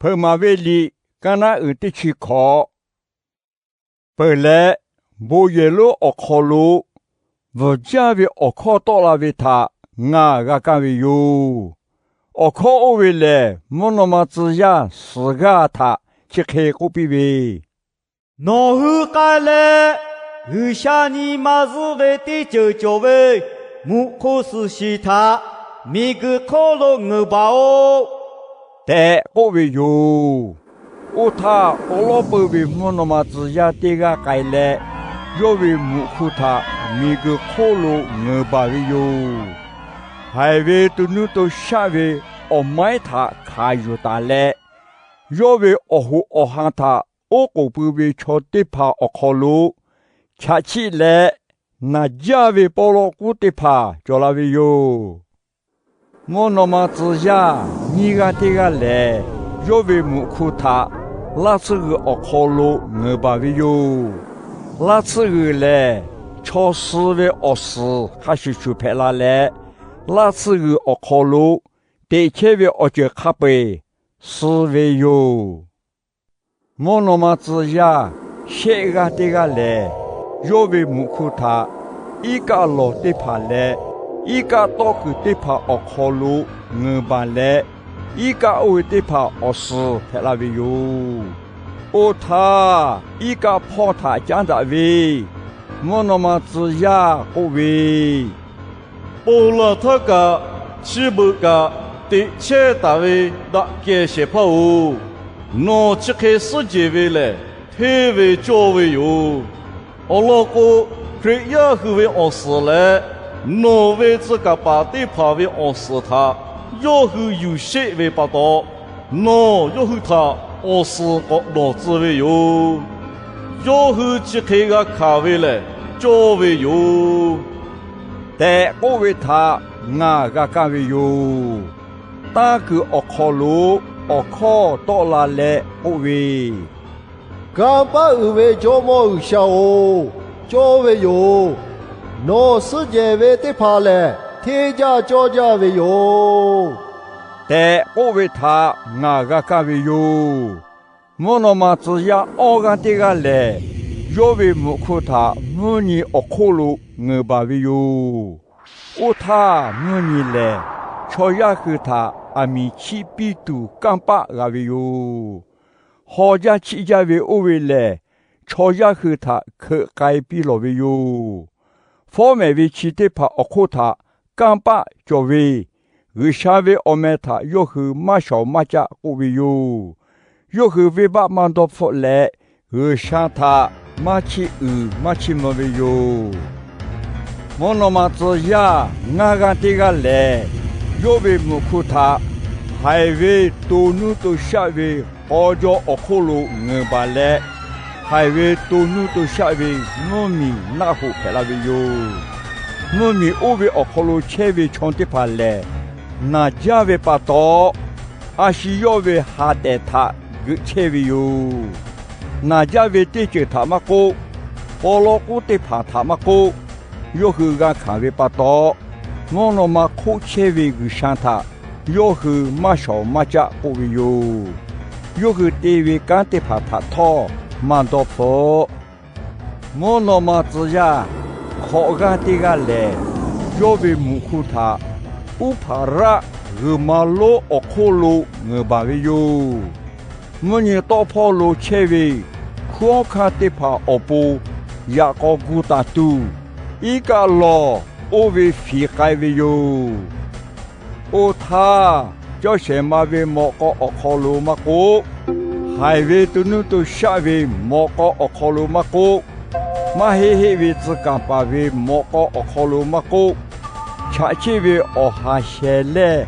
Hpeuꞈ maˍ ve liꞈ kaˇ naˉ uiˍ teˇ chi hkawꞈ. Peuˬ leh, bon yehˬ lonˉ awˬ hk'aw lo bvuhˬ jaˇ ve awˬ hkawˇ tawˆ la ve htaꞈ ngaˬ g'a kaˇ ve yoˬ. Awˬ hkawˇ oˇ ve lehˬ, mvuhˇ naw ma tcuh yaˇ suhˍ g'aˇ htaꞈ chi hk'e k'oˆ piˇ ve, Nawˬ hui k'ai leh, G'uiˬsha nyi ma zuhˆ ve teˇ ceuˬ cawˬ ve muꞈ hk'u suhˍ shiˍ htaꞈ miˬguiˬ hk'oˆ lo ngeuˍ baˬ-oꞈ tehꞈ k'oˆ ve yoˬ. Oˇ htaˇ, awˉ lawˉ peu ve mvuhˇ naw ma tcuh yaˇ teˇ g'aˇ k'ai leh, yawˇ ve muꞈ hk'u htaꞈ miˬguiˬ hk'oˆ lo ngeuˍ baˬ ve yoˬ. Haiˬ ve to nuˇ to shaˆ ve awˬ maiˉ htaꞈ hkanˍ yuˬ taˍ leh, yawˇ ve awˬ hoꞈ awˬ han htaꞈ oˉ k'oˍ pui ve chaw teˇ hpaˍ awˬ hk'aw lo chaꞈ chiˆ leh naˬ jaˇ ve paw law k'uˉ teˇ hpaˍ cawˬ la ve yoˬ. Mvuhˇ naw ma tcuh yaˇ nyiˇ g'aˇ teˇ g'aˇ lehˬ, yawˇ ve muꞈ hk'u htaꞈ laˇ tsuhˇ g'uiˬ awˬ hk'aw lo ngeuˍ baˬ ve yoˬ. Laˇ tsuhˇ g'uiˬ lehˬ, chaw suh ve awˬ suhˍ hk'a shuˍ shuˍ hpehꞈ la leh, laˇ tsuhˇ g'uiˬ awˬ hk'aw lo teꞈ chehˇ ve awˬ ceuˬ hk'a peu-eˬ suh ve yoˬ. Mvuhˇ naw ma tcuh yaˇ shehˆ g'aˇ teˇ g'aˇ lehˬ, yawˇ ve muꞈ hk'u htaꞈ iˉ kaˆ lawˬ teˇ hpaˍ leh iˉ kaˆ tawˆ kuiˬ teˇ hpaˍ awˬ hk'aw lo ngeuˍ baˬ leh, iˉ kaˆ oˇ ve teˇ hpaˍ awˬ suhˍ hpehꞈ la ve yoˬ. Oˇ htaˇ, iˉ kaˆ hpawˇ htaꞈ caˉ daꞈ ve mvuhˇ naw ma tcuh yaˇ k'oˆ ve, Ponˬ laˬ htaˇ kaꞈ, chi beuꞈ kaꞈ teꞈ chehˇ taˍ ve daꞈ kehˬ shehˍ hpaˇ-oˬ, nawˬ chi hk'e suhˉ jehˬ ve lehˬ, hteˇ ve cawˇ ve yoˬ. Awˬ lawn k'o, Hkriꞈ yaˇ hui ve awˬ suhˍ leh nawˬ ve tcuh kaˍ paˍ teˇ hpaˍ ve awˬ suhˍ htaꞈ yawˇ hui yuˬ sheˆ ve pa taw, nawˬ yawˇ hui htaꞈ awˬ suhˍ k'awꞈ dawˬ tcuh ve yoˬ. Yawˇ hui chi hk'e g'a hkanˍ ve lehˬ, cawˇ ve yoˬ tehꞈ k'oˆ ve htaꞈ ngaˬ g'a kaˇ ve yoˬ. Tanˇ kuiˬ awˬ hk'aw lo awˬ hkawˇ tawˆ la leh k'oˆ ve, Kanˇ paˆ uiˍ ve Jawˇmawˇ G'uiˬsha-oˬ, cawˇ ve yoˬ. Nawˬ suhˉ jehˬ ve teˇ hpaˍ lehˬ, hteˇ jaˇ cawˇ jaˇ ve yoˬ tehꞈ k'oˆ ve htaꞈ ngaˬ g'a kaˇ ve yoˬ. Mvuhˇ naw ma tcuh yaˇ awˇ g'aˇ teˇ g'aˇ lehˬ, yawˇ ve muꞈ hk'u htaꞈ mvuhˇ nyi awˬ hk'oˆ lo ngeuˍ baˬ ve yoˬ. Oˇ htaˇ, mvuhˇ nyi lehˬ chaw yaˇ hui htaꞈ aˬ miˍ chiˆ piˇ tuˬ kanˇ paˆ g'a ve yoˬ. Haw jaˇ chiˆ jaˇ ve oˇ ve lehˬ, chaw yaˇ hui htaꞈ hkeuꞈ k'ai piˇ lawˬ ve yoˬ. Fawˉ mehˍ ve chi teˇ hpaˍ awˬ hk'oˆ htaꞈ kanˇ paˆ cawˬ ve, G'uiˬsha ve awˬ meh htaꞈ yawˇ hui maˇ shawˍ maˇ caˆ k'oˆ ve yoˬ. Yawˇ hui venˇbaˆ maˇ dawˇ hpfuhˆ leh, G'uiˬsha htaꞈ maˇ chiˇ uiˍ maˇ chiˇ mvuh ve yoˬ. Mvuhˇ naw ma tcuh yaˇ ngaˇ g'aˇ teˇ g'aˇ lehˬ, yawˇ ve muꞈ hk'u htaꞈ haiˬ ve to nuˇ to shaˆ ve k'aw jaw awˬ hk'oˆ lo ngeuˍ baˬ leh, haiˬ ve to nuˇ to shaˆ ve mvuhˇ miˬ naˆ hoꞈ hpehꞈ la ve yoˬ. Mvuhˇ miˬ oˇ ve awˬ hk'aw lo chehˇ ve chaw teˇ hpaˍ lehˬ, naˬ jaˇ ve pa taw, a shu yawˇ ve ha tehˍ htaꞈ geuꞈ chehˇ ve yoˬ. Naˬ jaˇ ve teˇ ceuˬ htaꞈ maˇ k'oˆ, paw law k'uˉ teˇ hpaˍ htaꞈ maˇ k'oˆ, yawˇ hui g'a hkanˍ ve pa taw, mvuhˇ naw ma hk'oˆ chehˇ ve G'uiˬsha htaꞈ yawˇ hui maˇ shawˍ maˇ caˆ k'oˆ ve yoˬ. Yawˇ hui te ve kanˉ teˇ hpaˍ htaꞈ htawˇ maˇ dawˇ hpfuhˆ. Mvuhˇ naw ma tcuh yaˇ hk'awꞈ g'aˇ teˇ g'aˇ lehˬ, yawˇ ve muꞈ hk'u htaꞈ Uˉhpaˍraˆ g'uiˬ ma lonˉ awˬ hk'oˆ lo ngeuˍ baˬ ve yoˬ. Mvuhˇ nyi tawˆ hpawˇ lo chehˇ ve hkunˉ hawˉ hkanˇ teˇ hpaˍ awˬ pon yaꞈ k'aw gu taˍ tuˬ, iˉ kaˆ lawˬ oˇ ve fiˍ k'ai ve yoˬ. Oˇ htaˇ, cawˇ shehˍ ma ve mawꞈ k'aw awˬ hk'aw lo maˇ k'oˆ, haiˬ ve to nuˇ to shaˆ ve mawꞈ k'aw awˬ hk'aw lo maˇ k'oˆ, maˇ heˆ heˆ ve tcuh kaˍ paˍ ve mawꞈ k'aw awˬ hk'aw lo maˇ k'oˆ, chaꞈ chiˆ ve awˬ ha sheh lehˇ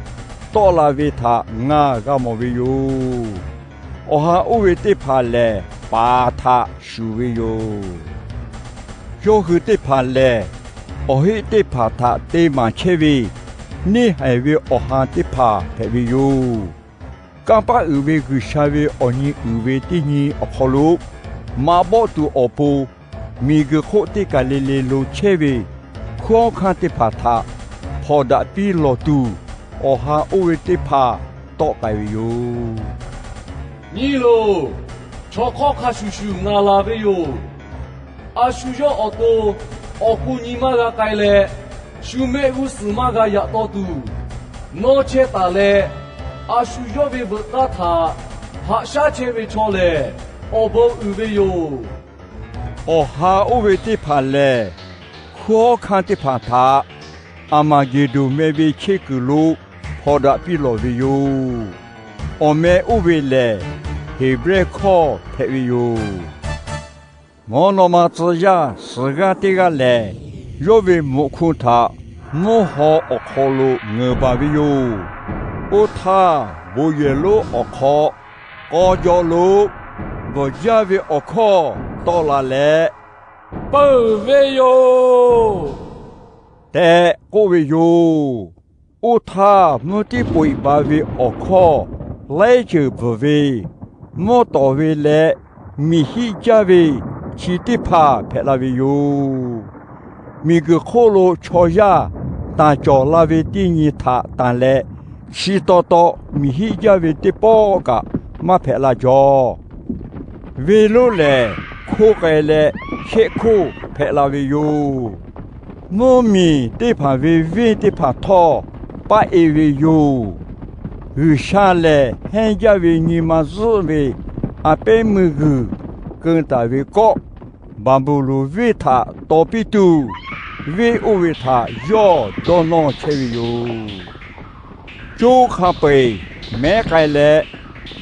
tawˆ la ve htaꞈ ngaˬ g'a mawˬ ve yoˬ. Awˬ ha oˇ ve teˇ hpaˍ lehˬ, paˍ htaꞈ shuˍ ve yoˬ. Yawˇ hui teˇ hpaˍ lehˬ, awˬ heˆ teˇ hpaˍ htaꞈ te maˍ chehˇ ve neˇ haiˬ ve awˬ ha teˇ hpaˍ hpehꞈ ve yoˬ. Kanˇ paˆ uiˍ ve G'uiˬsha ve awˬ nyi uiˍ ve teˇ nyi awˬ hk'aw lo maꞈ bawˆ tuˬ awˬ pon, miˬguiˬ hk'oˆ teˇ kaˬ le le lo chehˇ ve hkunˉ hawˉ hkanˇ teˇ hpaˍ htaꞈ hpawnˬ daꞈ piˇ lawˬ tuˬ, awˬ ha oˇ ve teˇ hpaˍ tawˆ k'ai ve yoˬ. Nyi loˬ, chaw hk'awˇ hk'a shuˍ shuˍ ngaˬ laˬ ve yoˬ. A shu yawˇ awˬ to awˬ pon nyi maˇ g'a k'ai leh, shu mehˆ g'uˇ suhˍ maˇ g'a yaꞈ taw tuˬ, nawˇ chehˇ taˍ leh, a shu yawˇ ve veuꞈ k'aˇ htaꞈ haꞈ shaˉ chehˇ ve chaw lehˬ, awˬ bon uiˍ ve yoˬ. Awˬ ha oˇ ve teˇ hpaˍ lehˬ, hkunˉ hawˉ hkanˇ teˇ hpaˍ htaꞈ Aˍmaˍgeˍdonˍ meh ve chehˇ kuiˬ lo hpawnˬ daꞈ piˇ lawˬ ve yoˬ. Awˬ meh oˇ ve lehˬ, Heˍbrehˇ hkawˇ hpehꞈ ve yoˬ. Mvuhˇ naw ma tcuh yaˇ suhˍ g'aˇ teˇ g'aˇ lehˬ, yawˇ ve mvuhꞈ hku htaꞈ mvuhˇ haw awˬ hk'aw lo ngeuˍ baˬ ve yoˬ. Oˇ htaˇ, bon yehˬ lonˉ awˬ hk'aw k'aw jaw lo bvuhˬ jaˇ ve awˬ hkawˇ tawˆ la leh, Peuˬ ve yoˬ tehꞈ k'oˆ ve yoˬ. Oˇ htaˇ, mvuhˇ tiˉ poꞈ-e baˬ ve awˬ hkawˇ laiˉ ceuˬ bvuhˬ ve, mvuhˇ tawˍ ve leh miˬ hiˆ jaˇ ve chi teˇ hpaˍ hpehꞈ la ve yoˬ. Miˬguiˬ hk'oˆ lo chaw yaˇ tanˬ cawˬ la ve teˇ nyi htaꞈ tanˬ leh, chi taw taw miˬ hiˆ jaˇ ve teˇ pawˆ kaꞈ maˇ hpehꞈ la jaw. Venˇ lonˉ lehˬ, hkoˇ k'ai leh shehˆ hkoˇ hpehꞈ la ve yoˬ. Mvuhˇ miˬ teˇ hpaˍ ve venˇ teˇ hpaˍ htawˇ paˆ-e ve yoˬ. G'uiˬsha lehˬ, hehnˇ jaˇ ve nyi ma zuhˆ ve a pehˉ meuˇ g'uiˬ keu taˍ ve kawˆ, Baˍbuˍlonˍ venˇ htaꞈ taw piˇ tuˬ, venˇ oˇ ve htaꞈ yawˇ dawˇ nawˇ chehˇ ve yoˬ. Coˇ hk'a peu-eˬ mehˉ k'ai leh,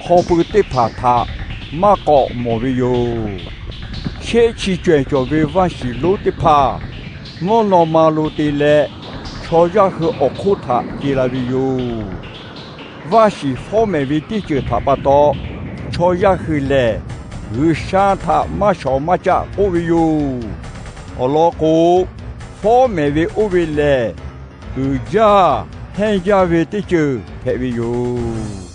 hk'aw pui teˇ hpaˍ htaꞈ maˇ k'awꞈ mawˬ ve yoˬ. Shehˆ chi cawehˬ cawˬ ve vaˇ shiˍ lonˉ teˇ hpaˍ mvuhˇ naw ma lo te leh, chaw yaˇ hui awˬ hk'oˆ htaꞈ te la ve yoˬ. Vaˇ shiˍ fawˉ mehˍ ve teˇ ceuˬ htaꞈ pa taw, chaw yaˇ hui lehˬ G'uiˬsha htaꞈ maˇ shawˍ maˇ caˆ k'oˆ ve yoˬ. Awˬ lawn k'o, fawˉ mehˍ ve oˇ ve lehˬ, uiˍ jaˇ hehnˇ jaˇ ve teˇ ceuˬ hpehꞈ ve yoˬ.